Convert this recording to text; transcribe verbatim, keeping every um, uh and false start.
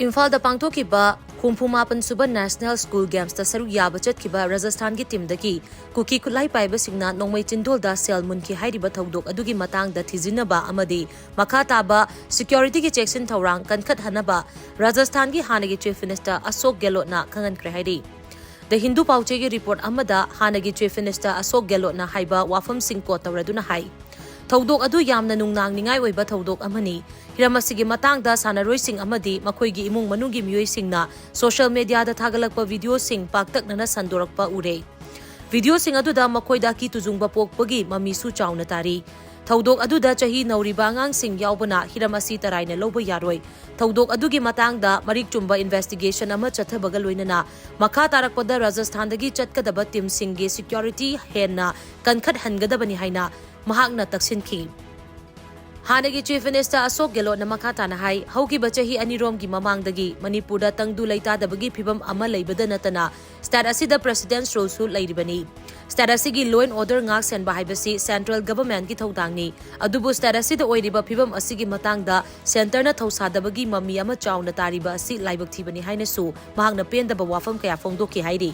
ꯏꯝꯐꯥꯜꯗ ꯄꯥꯡꯊꯣꯛꯈꯤꯕ ꯍꯨꯝꯐꯨ ꯃꯥꯄꯟ ꯁꯨꯕ National School Gamesꯇ ꯁꯔꯨꯛ ꯌꯥꯕ ꯆꯠꯈꯤꯕ ꯔꯥꯖꯁꯊꯥꯟꯒꯤ teamꯗꯒꯤ ꯀꯨꯀꯤ ꯈꯨꯠꯂꯥꯏ ꯄꯥꯏꯕꯁꯤꯡꯅ ꯅꯣꯡꯃꯩ ꯆꯤꯟꯗꯣꯜꯗ ꯁꯦꯜ ꯃꯨꯟꯈꯤ ꯍꯥꯏꯔꯤꯕ ꯊꯧꯗꯣꯛ ꯑꯗꯨꯒꯤ ꯃꯇꯥꯡꯗ ꯊꯤꯖꯤꯟꯅꯕ ꯑꯃꯗꯤ ꯃꯈꯥ ꯇꯥꯕ securityꯒꯤ ꯆꯦꯛꯁꯤꯟ ꯊꯧꯔꯥꯡ ꯀꯟꯈꯠꯍꯟꯅꯕ ꯔꯥꯖꯁꯊꯥꯟꯒꯤ ꯍꯥꯟꯅꯒꯤ Chief Minister ꯑꯁꯣꯛ ꯒꯦꯂꯣꯠꯅ ꯈꯪꯍꯟꯈ꯭ꯔꯦ ꯍꯥꯏꯔꯤ꯫ The Hindu ꯄꯥꯎꯆꯦꯒꯤ report ꯑꯃꯗ ꯍꯥꯟꯅꯒꯤ Chief Minister ꯑꯁꯣꯛ ꯒꯦꯂꯣꯠꯅ ꯍꯥꯏꯕ ꯋꯥꯐꯝꯁꯤꯡ quote ꯇꯧꯔꯗꯨꯅ ꯍꯥꯏ, "ꯊꯧꯗꯣꯛ ꯑꯗꯨ ꯌꯥꯝꯅ ꯅꯨꯡꯅꯥꯡꯅꯤꯡꯉꯥꯏ ꯑꯣꯏꯕ ꯊꯧꯗꯣꯛ ꯑꯃꯅꯤ꯫ ꯍꯤꯔꯝ ꯑꯁꯤꯒꯤ ꯃꯇꯥꯡꯗ ꯁꯥꯟꯅꯔꯣꯏꯁꯤꯡ ꯑꯃꯗꯤ ꯃꯈꯣꯏꯒꯤ ꯏꯃꯨꯡ ꯃꯅꯨꯡꯒꯤ ꯃꯤꯑꯣꯏꯁꯤꯡꯅ social mediaꯗ ꯊꯥꯒꯠꯂꯛꯄ videoꯁꯤꯡ ꯄꯥꯛꯇꯛꯅꯅ ꯁꯟꯗꯣꯔꯛꯄ ꯎꯔꯦ꯫ Videoꯁꯤꯡ ꯑꯗꯨꯗ ꯃꯈꯣꯏꯗ ꯑꯀꯤ ꯇꯨꯖꯨꯡꯕ ꯄꯣꯛꯄꯒꯤ ꯃꯃꯤꯁꯨ ꯆꯥꯎꯅ ꯇꯥꯔꯤ꯫ ꯊꯧꯗꯣꯛ ꯑꯗꯨꯗ ꯆꯍꯤ ꯅꯧꯔꯤꯕ ꯑꯉꯥꯡꯁꯤꯡ ꯌꯥꯎꯕꯅ ꯍꯤꯔꯝ ꯑꯁꯤ ꯇꯔꯥꯏꯅ ꯂꯧꯕ ꯌꯥꯔꯣꯏ꯫ ꯊꯧꯗꯣꯛ ꯑꯗꯨꯒꯤ ꯃꯇꯥꯡꯗ ꯃꯔꯤꯛ ꯆꯨꯝꯕ investigation ꯑꯃ ꯆꯠꯊꯕꯒ ꯂꯣꯏꯅꯅ ꯃꯈꯥ ꯇꯥꯔꯛꯄꯗ ꯔꯥꯖꯁꯊꯥꯟꯗꯒꯤ ꯆꯠꯀꯗꯕ teamꯁꯤꯡꯒꯤ security ꯍꯦꯟꯅ ꯀꯟꯈꯠꯍꯟꯒꯗꯕꯅꯤ" ꯍꯥꯏꯅ ꯃꯍꯥꯛꯅ ꯇꯛꯁꯤꯟꯈꯤ꯫ ꯍꯥꯟꯅꯒꯤ Chief Minister ꯑꯁꯣꯛ ꯒꯦꯂꯣꯠꯅ ꯃꯈꯥ ꯇꯥꯅ ꯍꯥꯏ, ꯍꯧꯈꯤꯕ ꯆꯍꯤ ꯑꯅꯤꯔꯣꯝꯒꯤ ꯃꯃꯥꯡꯗꯒꯤ ꯃꯅꯤꯄꯨꯔꯗ ꯇꯪꯗꯨ ꯂꯩꯇꯥꯗꯕꯒꯤ ꯐꯤꯚꯝ ꯑꯃ ꯂꯩꯕꯗ ꯅꯠꯇꯅ state ꯑꯁꯤꯗ President's Ruleꯁꯨ ꯂꯩꯔꯤꯕꯅꯤ꯫ State ꯑꯁꯤꯒꯤ law and order ꯉꯥꯛ ꯁꯦꯟꯕ ꯍꯥꯏꯕꯁꯤ central governmentꯀꯤ ꯊꯧꯗꯥꯡꯅꯤ꯫ ꯑꯗꯨꯕꯨ state ꯑꯁꯤꯗ ꯑꯣꯏꯔꯤꯕ ꯐꯤꯚꯝ ꯑꯁꯤꯒꯤ ꯃꯇꯥꯡꯗ centreꯅ ꯊꯧꯁꯥꯗꯕꯒꯤ ꯃꯃꯤ ꯑꯃ ꯆꯥꯎꯅ ꯇꯥꯔꯤꯕ ꯑꯁꯤ ꯂꯥꯏꯕꯛ ꯊꯤꯕꯅꯤ ꯍꯥꯏꯅꯁꯨ ꯃꯍꯥꯛꯅ ꯄꯦꯟꯗꯕ ꯋꯥꯐꯝ ꯀꯌꯥ ꯐꯣꯡꯗꯣꯛꯈꯤ ꯍꯥꯏꯔꯤ꯫